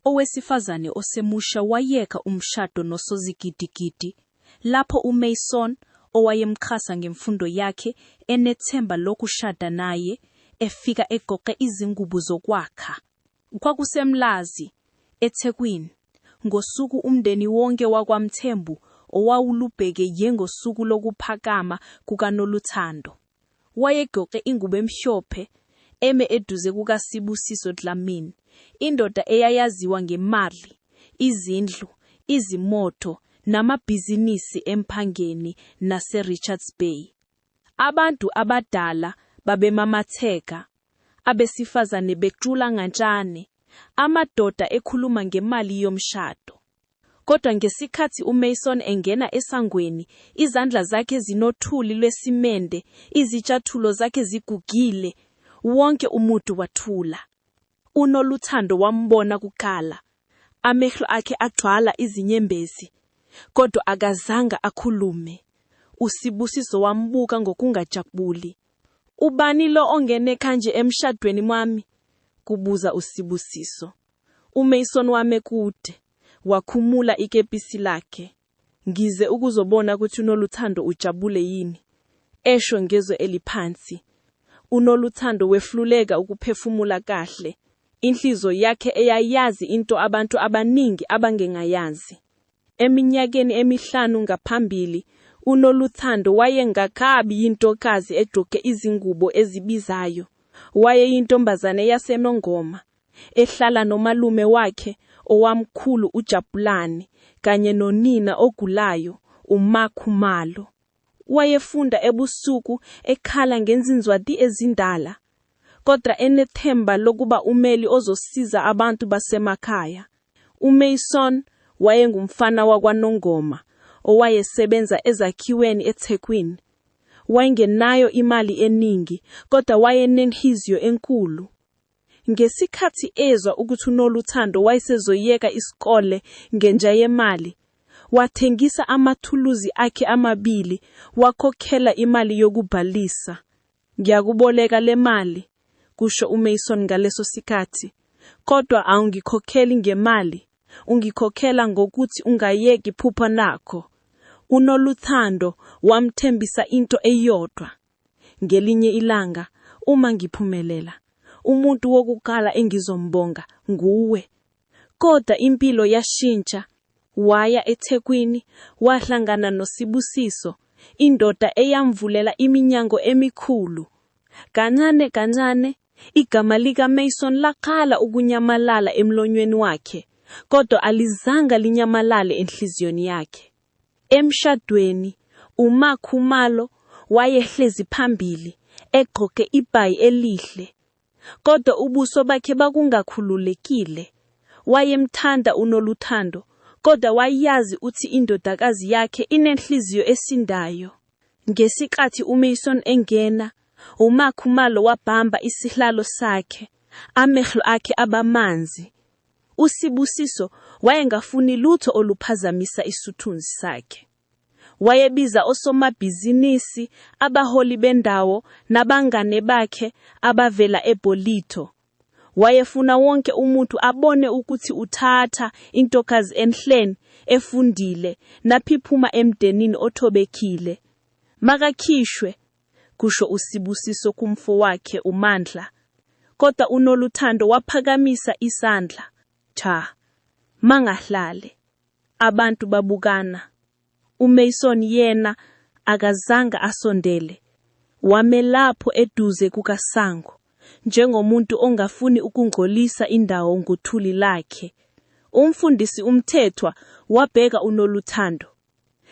Owesifazane osemusha wayeka umshado nosozigidigidi, lapho uMason, owayemxhasa ngemfundo yakhe, enethemba lokushada naye, efika egqoke izingubo zokwakha. KwakuseMlazi, eThekwini, ngosuku umndeni wonke wakwaMthembu owawulubheke njengosuku lokuphakama kukaNoluthando. Wayegqoke ingubo emhlophe, eme eduze kukaSibusiso Dlamini, indoda eyayaziwa ngemali, izindlu, izimoto namabhizinisi eMpangeni naseRichards Bay. Abantu abadala babemamatheka, abesifazane becula ngantshane, amadoda ekhuluma ngemali yomshado. Kodwa ngesikhathi uMason engena esangweni, izandla zakhe zinothuli lwesimende, izicathulo zakhe zigugile, wonke umuntu wathula. UNoluthando wambona kuqala, amehlo akhe agcwala izinyembezi, kodwa akazange akhulume. USibusiso wambuka ngokungajabuli. Ubani lo ongene kanje emshadweni wami? kubuza uSibusiso. UMason wame kude, wakhumula ikepisi lakhe. Ngize ukuzobona ukuthi uNoluthando ujabule yini, esho ngezwi eliphansi. UNoluthando wehluleka ukuphefumula kahle, inhliziyo yakhe eyayazi into abantu abaningi abangengayazi. Eminyakeni emihlanu ngaphambili, uNoluthando wayengakabi yintokazi egqoke izingubo ezibizayo. Wayeyintombazane yaseNongoma, ehlala nomalume wakhe owamkhulu uJabulani kanye nonina ogulayo uMaKhumalo. Wayefunda ebusuku ekhala ngezinzwadi ezindala, kodwa enethemba lokuba umeli ozosiza abantu basemakhaya. UMason wayengumfana wakwaNongoma owayesebenza ezakhiweni eThekwini. Wayengenayo imali eningi, kodwa wayenenhliziyo enkulu. Ngesikhathi ezwa ukuthi uNoluthando wayesezoyeka isikole ngenxa yemali, wathengisa amathuluzi akhe amabili wakhokhela imali yokubhalisa. Ngiyakuboleka le mali, kusho uMason ngaleso sikhathi, kodwa awungikhokheli ngemali, ungikhokhela ngokuthi ungayeki iphupho lakho. UNoluthando wamthembisa into eyodwa. Ngelinye ilanga, uma ngiphumelela, umuntu wokuqala engizombonga nguwe. Kodwa impilo yashintsha. Waya eThekwini, wahlangana noSibusiso, indoda eyamvulela iminyango emikhulu. Kancane kancane, igama likaMason laqala ukunyamalala emlonyweni wakhe, kodwa alizange linyamalale enhliziyweni yakhe. Emshadweni, uMaKhumalo wayehlezi phambili, egqoke ibhayi elihle. Kodwa ubuso bakhe bakungakhululekile. Wayemthanda uNoluthando, kodwa wayazi ukuthi indodakazi yakhe inenhliziyo esindayo. Ngesikhathi uMason engena, uMaKhumalo wabamba isihlalo sakhe, amehlo akhe abamanzi. USibusiso wayengafuni lutho oluphazamisa isithunzi sakhe. Wayebiza osomabhizinisi, abaholi bendawo nabangane bakhe abavela eBallito. Wayefuna wonke umuntu abone ukuthi uthatha intokazi enhle, efundile, naphiphuma emndenini othobekile. Makakhishwe, kusho uSibusiso kumfowakhe uMandla. Kodwa uNoluthando waphakamisa isandla. Cha, mangahlale. Abantu babukana. UMason yena akazange asondele. Wame lapho eduze kukaSango, njengomuntu ongafuni ukungcolisa indawo ngothuli lakhe. Umfundisi uMthethwa wabheka uNoluthando.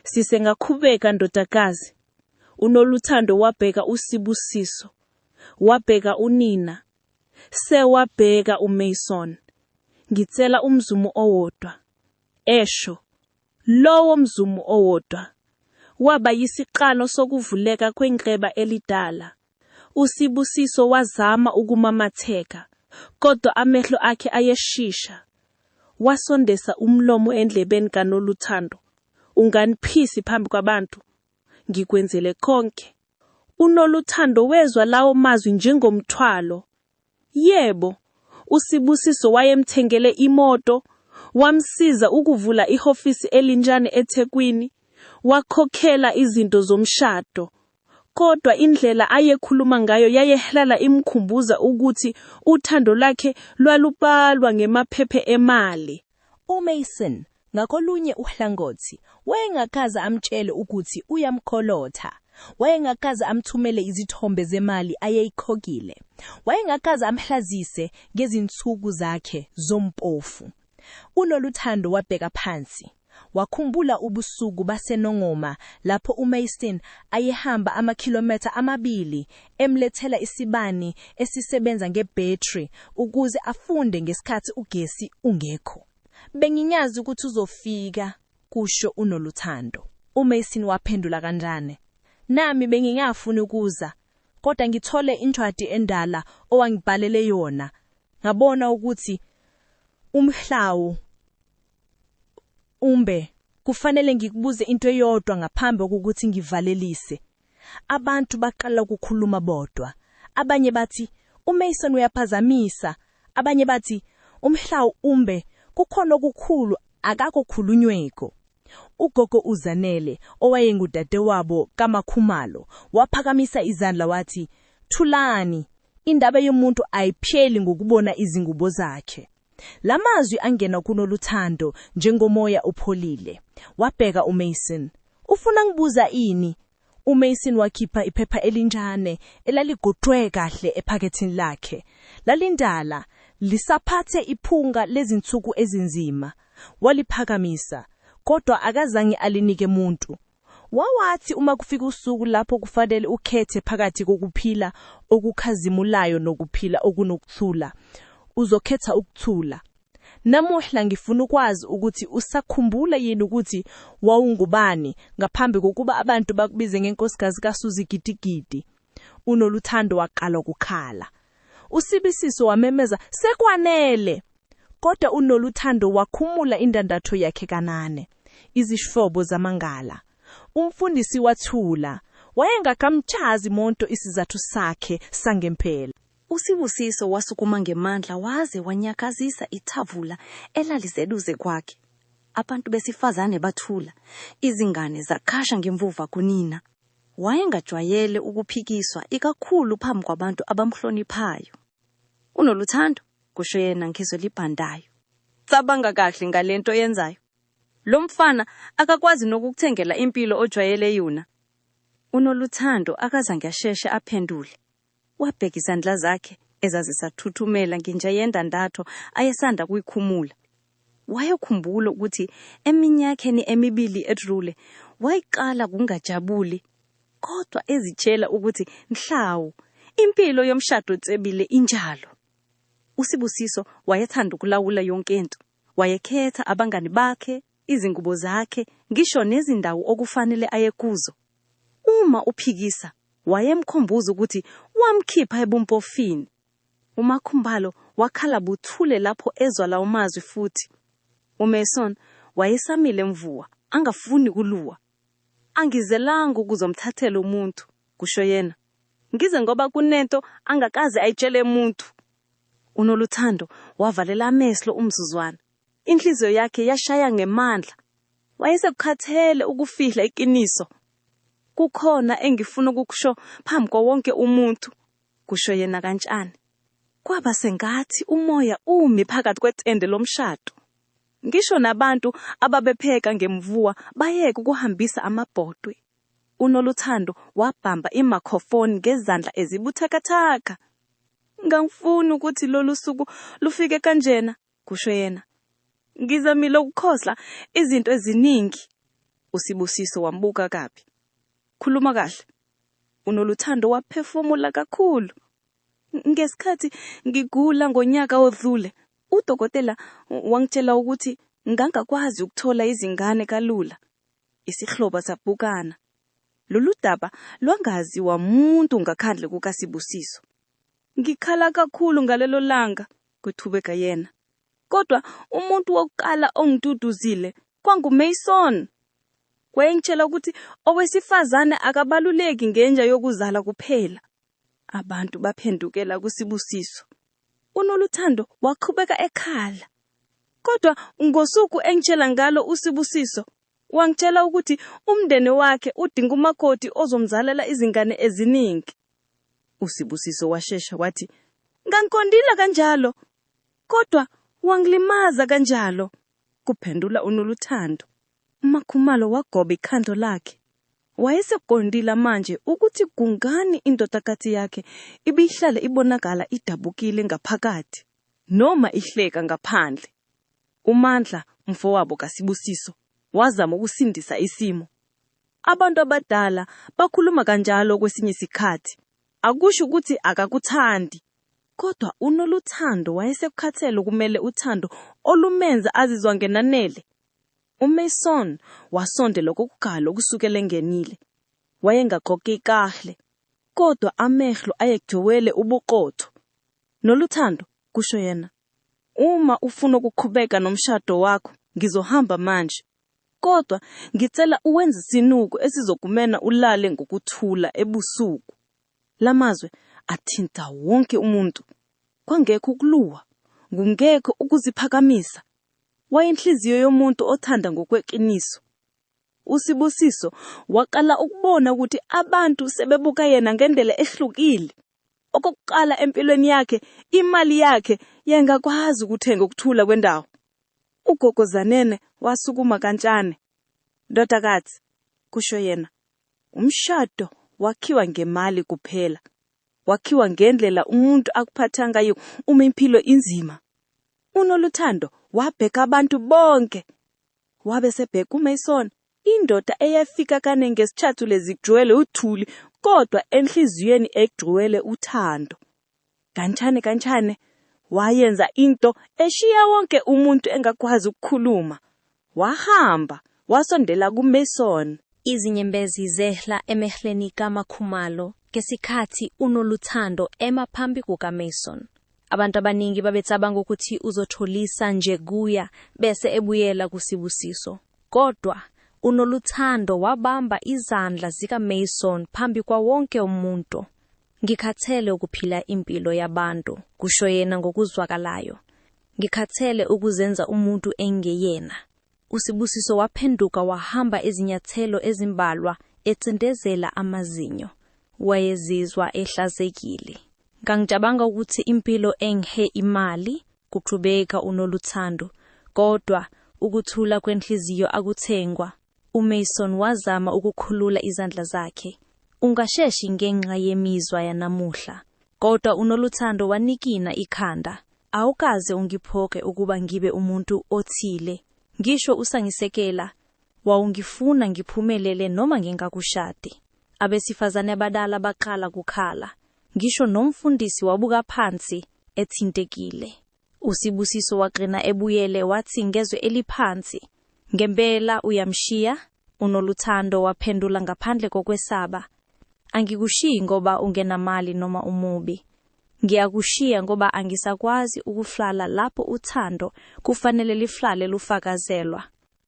Sisengaqhubeka ndodakazi. UNoluthando wabheka uSibusiso. Wabheka unina. Sewabheka uMason. Ngicela umzuzu owodwa. Esho. Lowo mzuzu owodwa waba yisiqalo sokuvuleka kwenxeba elidala. USibusiso wazama ukumamatheka, kodwa amehlo akhe ayeshisha. Wasondeza umlomo endlebeni kaNoluthando. Unganiphisi phambi kwabantu. Ngikwenzele konke. UNoluthando wezwa lawo mazwi njengomthwalo. Yebo, USibusiso wayemthengele imoto, wamsiza ukuvula ihhovisi elincane eThekwini, wakhokhela izinto zomshado. Kodwa indlela ayekhuluma ngayo yayehlala imkhumbuza ukuthi uthando lwakhe lwalubalwa ngemaphepha emali. UMason, ngakolunye uhlangothi, wayengakaze amtshele ukuthi uyamkolota. Wayengakaze amthumele izithombe zemali ayeyikhokhile. Wayengakaze amhlazise ngezinsuku zakhe zompofu. UNoluthando wabheka phansi. Wakhumbula ubusuku baseNongoma lapho uMason ayehamba amakhilometha amabili emlethela isibani esisebenza ngebhetri ukuze afunde ngesikhathi ugesi ungekho. Bengingazi ukuthi uzofika, kusho uNoluthando. UMason waphendula kanjani? Nami bengingafuni ukuza, kodwa ngithole incwadi endala owangibhalele yona. Ngabona ukuthi umhlawu umbe kufanele ngikubuze into eyodwa ngaphambi kokuthi ngivalelise. Abantu baqala ukukhuluma bodwa. Abanye bathi uMason uyaphazamisa, abanye bathi umhlawu umbe kukhona okukhulu akakokhulunyweko. Ugogo uZanele, owayengudadewabo kaMakhumalo, waphakamisa izandla wathi, Thulani, indaba yomuntu ayipheli ngokubona izingubo zakhe. La mazwi angena kuNoluthando njengomoya upholile. Wabheka uMason. Ufuna ngibuza ini? UMason wakhipha iphepha elincane elaligoqwe kahle ephakethini lakhe. Lalindala, lisaphathe iphunga lezinsuku ezinzima. Waliphakamisa, kodwa akazange alinike muntu. Wawathi uma kufika usuku lapho kufanele ukhethe phakathi kokuphila okukhazimulayo nokuphila okunokuthula, uzokhetha ukuthula. Namuhla ngifuna ukwazi ukuthi usakhumbula yini ukuthi wawungubani ngaphambi kokuba abantu bakubize ngenkosikazi kaSuzigidigidi. UNoluthando waqala ukukhala. USibisiso wamemeza, "Sekwanele!" Kodwa uNoluthando wakhumula indandatho yakhe kanane. Izihlobo zamangala. Umfundisi wathula. Wayengakamchazi muntu isizathu sakhe sangempela. USibusiso wasukuma ngemandla waze wanyakazisa ithavula elaliseduze kwakhe. Abantu besifazane bathula, izingane zakhasha ngemvuva kunina. Wayengajwayele ukuphikiswa ikakhulu phambi kwabantu abamhloniphayo. Unoluthando, kusho yena ngezwi elibhandayo. Cabanga kahle ngalento oyenzayo. Lo mfana akakwazi nokukuthengela impilo ojwayele yona. UNoluthando akazange asheshe aphendule. Wabheka izandla zakhe ezazisathuthumela ngenxa yendandatho ayesanda kuyikhumula. Wayekhumbula ukuthi eminyakeni emibili edlule wayiqala kungajabuli, kodwa ezitshela ukuthi mhlawu impilo yomshado tsebile injalo. USibusiso wayethanda ukulawula yonke into. Wayekhetha abangani bakhe, izingubo zakhe, ngisho nezindawo okufanele aye kuzo. Uma uphikisa, wayemkhumbuza ukuthi wamkhipha ebumpofini. UMakhumbalo wakhala buthule lapho ezwa lawo mazwi futhi. UMason wayesamile mvuwa, angafuni kuluwa. Angizelanga ukuzomthathela umuntu, kusho yena. Ngize ngoba kunento angakaze ayitshele muntu. UNoluthando wavalela amehlo umzuzwana. Inhliziyo yakhe yashaya ngemandla. Wayesekukhathele ukufihla iqiniso. Kukhona engifuna ukukusho phambi kwawonke umuntu, kusho yena kantshane. Kwaba sengathi umoya umi phakathi kwetende lomshado. Ngisho nabantu ababepheka ngemvuwa bayeka ukuhambisa amabhodwe. UNoluthando wabamba imakhofoni ngezandla ezibuthakathaka. Ngangifuni ukuthi lolu suku lufike kanjena, kusho yena. Ngizamile ukukhohlwa izinto eziningi. USibusiso wambuka kabi. Khuluma kahle. UNoluthando waphefumula kakhulu. Ngesikhathi ngigula ngonyaka odlule, udokotela wangitshela ukuthi ngangakwazi ukuthola izingane kalula. Isihlobo sabukana. Lolu daba lwangaziwa muntu ngaphandle kukaSibusiso. Ngikhala kakhulu ngalelo langa, kuthubeka yena. Kodwa umuntu wokuqala ongiduduzile kwanguMason. Wayengitshela ukuthi owesifazane akabaluleki ngenja yokuzala kuphela. Abantu baphendukela kuSibusiso. UNoluthando waqhubeka ekhala. Kodwa ngosuku engitshela ngalo uSibusiso, wangitshela ukuthi umndeni wakhe udinga umakoti ozomzalela izingane eziningi. USibusiso washesha wathi, Ngangiqondile kanjalo. Kodwa wangilimaza kanjalo, kuphendula uNoluthando. UMaKhumalo wagoba ikhanda lakhe. Wayeseqondile manje ukuthi kungani indodakazi yakhe ibihlale ibonakala idabukile ngaphakathi, noma ihleka ngaphandle. UMandla, umfowabo kaSibusiso, wazama ukusindisa isimo. Abantu abadala bakhuluma kanjalo kwesinye isikhathi. Akusho ukuthi akakuthandi. Kodwa uNoluthando wayesekukhathele ukumele uthando olumenza azizwe engananele. UMason wasondela okokuqala ukusukela engenile. Wayengagqoke kahle, kodwa amehlo ayegcwele ubuqotho. Noluthando, kusho yena. Uma ufuna ukuqhubeka nomshado wakho, ngizohamba manje. Kodwa ngicela uwenze isinuko esizokumena ulale ngokuthula ebusuku. Lamazwi athinta wonke umuntu. Kwangekho ukuluwa, kungekho ukuziphakamisa. Wayinhliziyo yomuntu othanda ngokweqiniso. USibusiso waqala ukubona ukuthi abantu sebebuka yena ngendlela ehlukile. Okokuqala empilweni yakhe, imali yakhe yayingakwazi ukuthenga ukuthula kwendawo. Ugogo Zanene wasukuma kancane. Ndodakazi, kusho yena, umshado wakhiwa ngemali kuphela. Wakhiwa ngendlela umuntu akuphatha ngayo uma impilo inzima. UNoluthando wabheka abantu bonke. Wabe sebheka uMason, indoda eyafika kane ngesicathulo ezigcwele uthuli kodwa enhliziyweni egcwele uthando. Kancane kancane wayenza into eshiya wonke umuntu engakwazi ukukhuluma. Wahamba wasondela kuMason. Izinyembezi zehla emehlweni kaMaKhumalo ngesikhathi uNoluthando ema phambi kukaMason. Abantu abaningi babecabanga ukuthi uzotholisa nje kuya bese ebuyela kuSibusiso. Kodwa uNoluthando wabamba izandla zikaMason phambi kwawonke umuntu. Ngikhathele ukuphila impilo yabantu, kusho yena ngokuzwakalayo. Ngikhathele ukuzenza umuntu engeyena. USibusiso waphenduka wahamba izinyathelo ezimbalwa ecindezela amazinyo. Wayezizwa ehlazekile. Ngangicabanga ukuthi impilo enhle imali, kuqhubeka uNoluthando. Kodwa ukuthula kwenhliziyo akuthengwa. UMason wazama ukukhulula izandla zakhe. Ungasheshi ngenxa yemizwa yanamuhla. Kodwa uNoluthando wanikina ikhanda. Awukaze ungiphoqe ukuba ngibe umuntu othile. Ngisho usangisekela, wawungifuna ngiphumelele noma ngingakushadi. Abesifazane abadala baqala kukhala. Ngisho nomfundisi wabuka phansi ethintekile. USibusiso wagcina ebuyele wathi ngezwi eliphansi, Ngempela uyamshiya? UNoluthando waphendula ngaphandle kokwesaba. Angikushiyi ngoba ungenamali noma umubi. Ngiyakushiya ngoba angisakwazi ukuhlala lapho uthando kufanele lihlale lufakazelwa.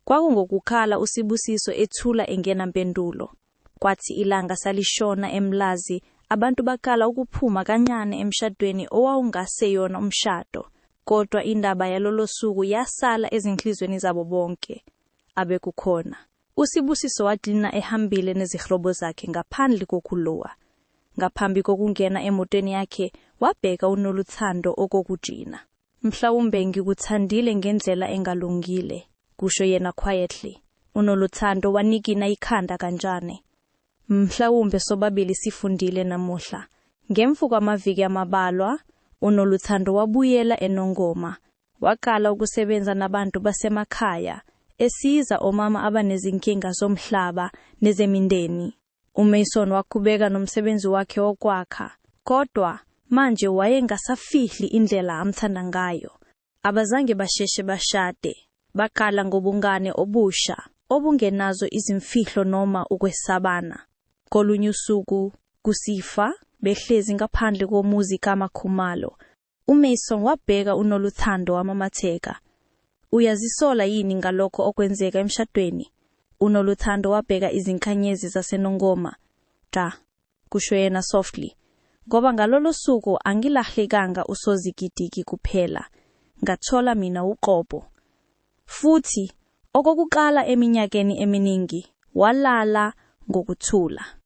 Kwakungokukhala uSibusiso ethula engenampendulo. Kwathi ilanga salishona eMlazi, abantu baqala ukuphuma kancane emshadweni owawungaseyona umshado. Kodwa indaba yalolo suku yasala ezinhliziyweni zabo bonke abekukhona. USibusiso wagcina ehambile nezihlobo zakhe ngaphandle kokulowa. Ngaphambi kokungena emotweni yakhe, wabheka uNoluthando okokugcina. Mhlawumbe ngikuthandile ngendlela engalungile, kusho yena quietly. UNoluthando wanikina ikhanda kancane. Mhlawumbe sobabili sifundile namuhla. Ngemva kwamaviki amabalwa, uNoluthando wabuyela eNongoma. Waqala ukusebenza nabantu basemakhaya, esiza omama abanezinkinga zomhlaba nezemindeni. UMason waqhubeka nomsebenzi wakhe wokwakha, kodwa manje wayengasafihli indlela amthanda ngayo. Abazange basheshe bashade. Baqala ngobungane obusha, obungenazo izimfihlo noma ukwesabana. Kolunye usuku, kusihlwa, behlezi ngaphandle komuzi kaMaKhumalo, uMason wabheka uNoluthando wamamatheka. Uyazisola yini ngalokho okwenzeka emshadweni? UNoluthando wabheka izinkanyezi zaseNongoma. Cha, kusho yena softly. Ngoba ngalolo suku angilahlekanga usozikitiki kuphela, ngathola mina uqobo. Futhi, okokuqala eminyakeni eminingi, walala ngokuthula.